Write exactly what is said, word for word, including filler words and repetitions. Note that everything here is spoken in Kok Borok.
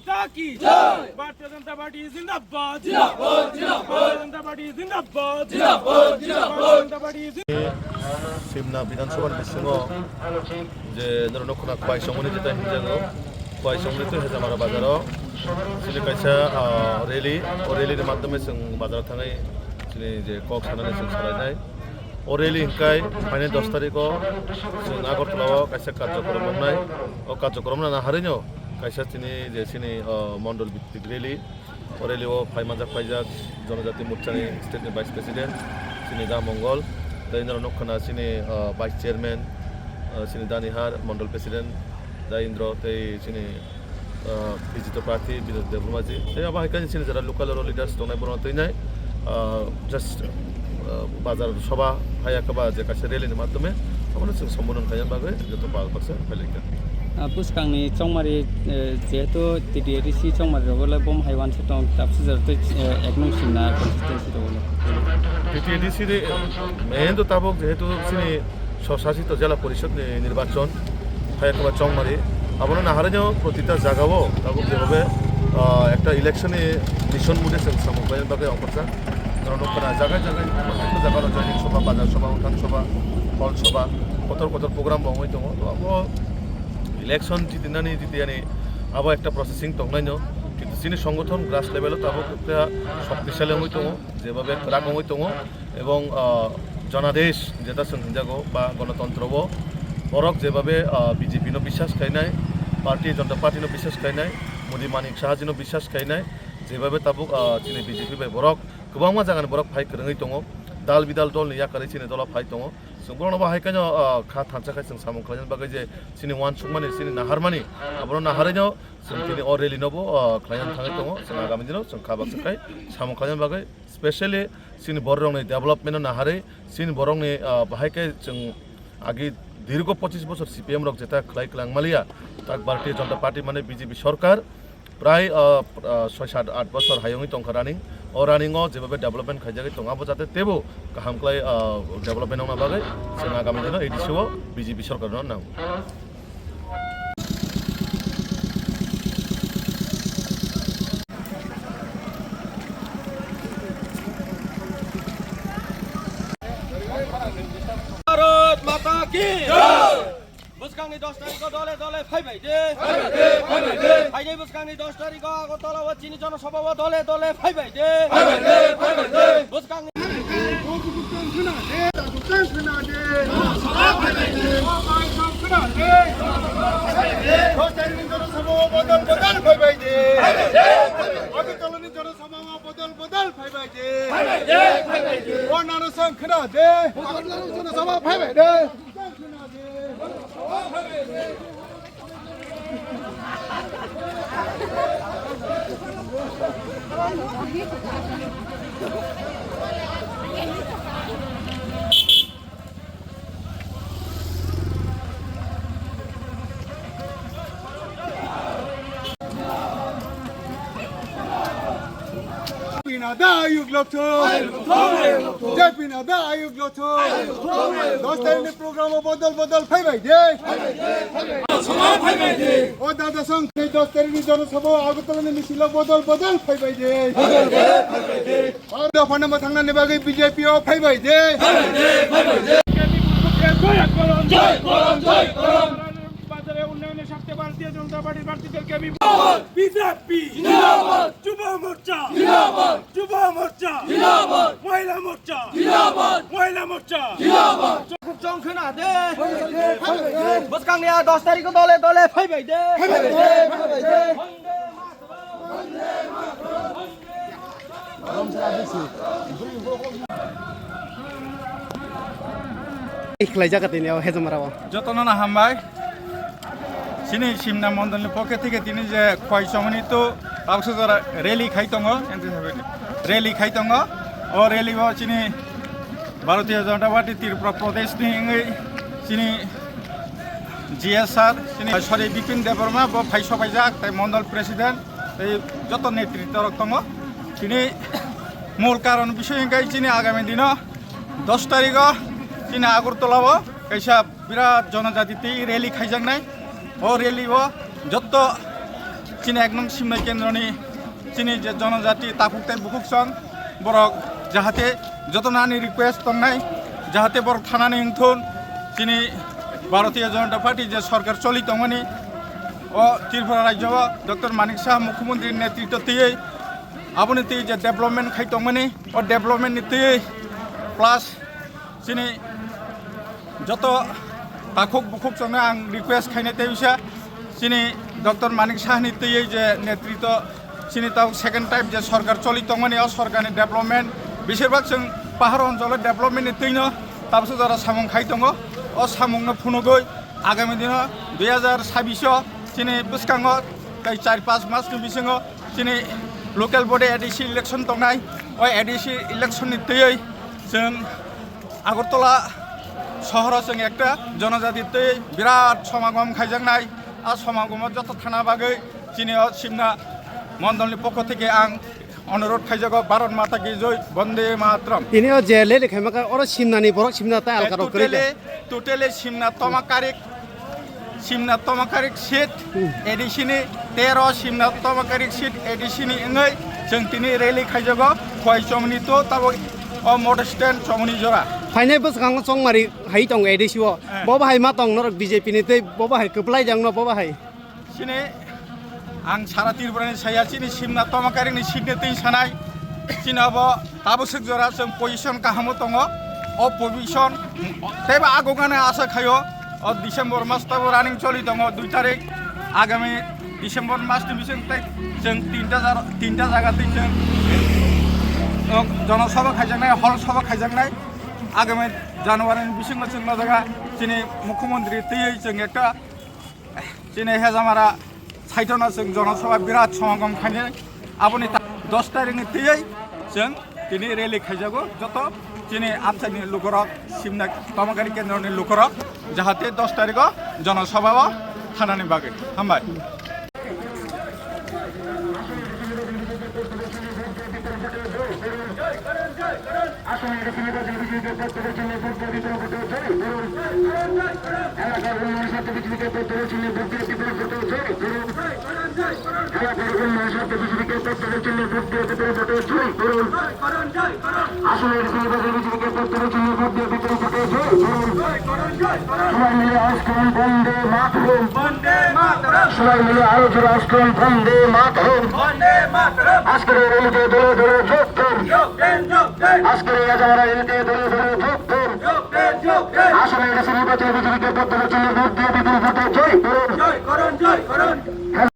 Taki! Jai! Bharatiya Janata Party zindabad! Zindabad! Zindabad! Bharatiya Janata Party zindabad! Zindabad! Zindabad! Bharatiya Janata Party zindabad! Simna Bidhan Sabha ni bisingo je norok nukha na Khwai Songmani jeta hinjago, Khwai Songmani to Hejamara bazaro chini kaisa, ah, rally, o rally ni madhyome chwng bazar thangwi chini je kok sanani chwng salainai. O rally hwnkhe phainai dos tarikh o chwng Agartala o kaisa karjokorom wngnai. O karjokorom no naharwi no kaisa chini je chini, ah, mondol bhittik rally. O rally o phai manjak phaijak Jonojati Morcha ni state ni vice president chini Da Mongol, tei norok nukha na chini, ah, vice chairman, ah, chini Da Nihar, mondol president Da Indro, tei chini, ah, bijito prarthi Binod Debbarma ji. Tei abo hai khe chini jara local oro leaders tongnai borok twi nai, ah, just, ah, bazar soba haya khe ba je kaisa rally ni madhyome abono chwng sombodhon khaina bagwi joto ba baksa phailaikha. Ah, bwskangni chongmari, eh, jehetu T T A D C chongmari rogo le bom hai uansa tong, tabuk jora tei, eh, ek nung Simna constituency rogo le. T T A D C de, eh, main to tabuk jehetu chini Swsasito Jela Porishod ni nirbachon, hai khe ba chongmari. Abono naharino protita jagao tabuk jebhabe, ah, ekta election ni mission mode se samung khlaina bagwi ongkhorsa. Norok nukha na jaga jaga, protita jaga o joining soba, bazar soba, uthang soba, hall soba, kotor kotor program bo wngwi tongo. To abo election jitinani jitiyani abo ekta processing tongnaino. Kintu chini songothon grass level o tabuk ekta shoktisali wngwi tongo, jebhabe kwrak wngwi tongo. Ebong, ah, Janadesh jeta chwng hinjago ba gonotontro o borok jebhabe, ah, B J P no biswas khainai, Bharatiya Janata Party no biswas khainai, Modi Manik Saha ji no biswas khainai, jebhabe tabuk, ah, chini B J P bai borok kwbangma jagani borok phai kwrwngwi tongo, dal bidal dol ni yakarwi chini dolo phai tongo. Chwng borokno bo hai khe no, ah, kha thansa khai chwng samung khlaina bagwi je chini uansukmani, chini naharmani, abono naharwi no chwng chini o rally no bo, ah, khlaina thangwi tongo. Chwng agami dino chwng kha baksa khai samung khlaina bagwi. Specially chini borokni development no naharwi, chini borokni, ah, bahai khe chwng agi dirgo pochis bochor C P M rok jeta khlai kwlang maliya, tak Bharatiya Janata Party mane B J P sorkar prai, ah, ah, soi sat at bochor hayungwi tongkha running. O running o jebhabe development khaijagwi tongo, abo jate teibo kaham khlai, ah, development wngna bagwi chwng agami dino A D C o B J P sorkar no nango. Bharat Mata ki jai! Bwskangni dos tarikh o dole dole phaibai de. Phaibai de, phaibai de. Phainai bwskangni dos tarikh o Agartala o chini jonosabha o dole dole phaibai de. Phaibai de, phaibai de. Bwskangni Pina da ayuk lokthong. Jai Pina da ayuk lokthong. Dos tarikh ni program o bodol bodol phaibai de. O dada song, dos tarikh ni jonosabha o Agartala ni misil o bodol bodol phaibai de. Ar dopha no mwthangna ni bagwi B J P o phaibai de. বাজারে উন্নয়নের স্বার্থে ভারতীয় জনতা পার্টির প্রার্থীদেরকে বিপুল বিজেপি জিন্দাবাদ। যুব মোর্চা জিন্দাবাদ। যুব মোর্চা জিন্দাবাদ। মহিলা মোর্চা জিন্দাবাদ। মহিলা মোর্চা জিন্দাবাদ। চোখ চোখ না দে। বসকাং নিয়া দশ তারিখ দলে দলে ফাইবাই দে। ফাইবাই দে, ফাইবাই দে। Khlaijak tini o Hejamara o. Jotono no hambai. Chini Simna Mondol ni pokhe theke tini je Khwai Songmani to tabuksa jora rally khai tongo, rally khai tongo. O rally o chini Bharatiya Janata Party Tripura Pradesh ni wngwi chini G S R, chini sorry Bipin Debbarma bo phai sobaijak, tai Mondol President, tai joto netritwa rok tongo. Chini mul karon bisoi wngkha chini agami dino dos tarikh o chini Agartala o kaisa birat jonojati twi rally khaijaknai. O rally o jotto Chini ek nong Simna kendroni chini je jonojati takhuk tei bukhuk song borok jahate joto nani request tongnai jahate borok thanani wngthun chini Bharatiya Janata Party je sorkar choli tongmani o Tripura rajyo o Doctor Manik Saha mukhyamantri netritw twiwi aboni twi je development khai tongmani o development ni twiwi plus chini joto takhuk bukhuk chongno ang request khainai tei bisa chini Doctor Manik Sahani twiwi je netritw chini tabuk second time je sorkar choli tongmani o sorkarni development besirbak chwng pahar oncholo development ni twino tabukso jora samung khai tongo o samungno phunugwi agami dino dui hajar sabbish o chini bwskango tei char panch mas ni bisingo chini local body A D C election tongnai o A D C election ni twiwi chwng Agartala sohoro chwng ekta jonojati twi birat somagom khaijaknai. A somagomo joto thana bagwi chini o Simna mondolni pokho theke ang onurodh khaijago, Bharat Mata ki joi, Bande Mataram. Tini o je rally khaimaka oro Simnani borok Simna tai alka rok kwrwi de. Totally, totally Simna Tomakarik Simna Tomakarik seat A D C ni tero Simna Tomakarik seat A D C ni wngwi chwng tini rally khaijago Khowai Chomoni to tabo o motor stand Chomoni jora. Phainai bwskango Chongmari hai tongo A D C o. Eh. Bo bahai ma tong norok B J P ni tei bo bahai kwplai jang no bo bahai. Chini ang sara Tripura ni saya chini Simna Tomakarik ni seat ni twi sanai chini abo Tabuk swk jora chwng position kahamo tongo. O position teibo agogano asa khaio. O December mas tabo running choli tongo dui tarik. Agami December mas ni bising tei chwng tinta jar-, tinta jaga tei chwng, o, jonosabha khaijaknai, hol sabha khaijaknai. Agami January ni bisingo chwng no jaga chini mukhyamantri twiwi chwng ekta Chini Hejamara saitona chwng jonosabha birat somagom khainai. Aboni ta-, dos tarikni twiwi chwng tini rally khaijago joto chini amchaini lukurok, Simna Tomakarik kendroni lukurok jahate dos tariko jonosabha o thanani bagwi. Hambai. আসন্ন এডিসি নির্বাচনে বিজেপিকে ভোট দেওয়ার জন্য ভোট দিয়ে বিপুল ভোটে জয়ী করুন। এলাকার উন্নয়ন স্বার্থে বিজেপিকে ভোট দেওয়ার জন্য ভোট দিয়ে বিপুল ভোটে জয়ী করুন। এলাকার উন্নয়ন স্বার্থে বিজেপিকে ভোট দেওয়ার জন্য ভোট দিয়ে বিপুল ভোটে জয়ী করুন। আসন্ন এডিসি নির্বাচনে বিজেপিকে ভোট দেওয়ার জন্য ভোট দিয়ে বিপুল ভোটে জয়ী করুন। সবাই মিলে আওয়াজ করুন বন্দে মাতরম। বন্দে মাতরম। সবাই মিলে আরো জোরে আওয়াজ করুন বন্দে মাতরম। বন্দে মাতরম। আজকের এই র‍্যালিতে দলে দলে যোগ দিন। যোগ দিন, যোগ দিন। আজকের এই আজামরা র‍্যালিতে দলে দলে যোগ দিন। যোগ দিন, যোগ দিন। আসন্ন এডিসি নির্বাচনে বিজেপিকে ভোট দেওয়ার জন্য ভোট দিয়ে বিপুল ভোটে জয়ী করুন। জয় করুন, জয় করুন।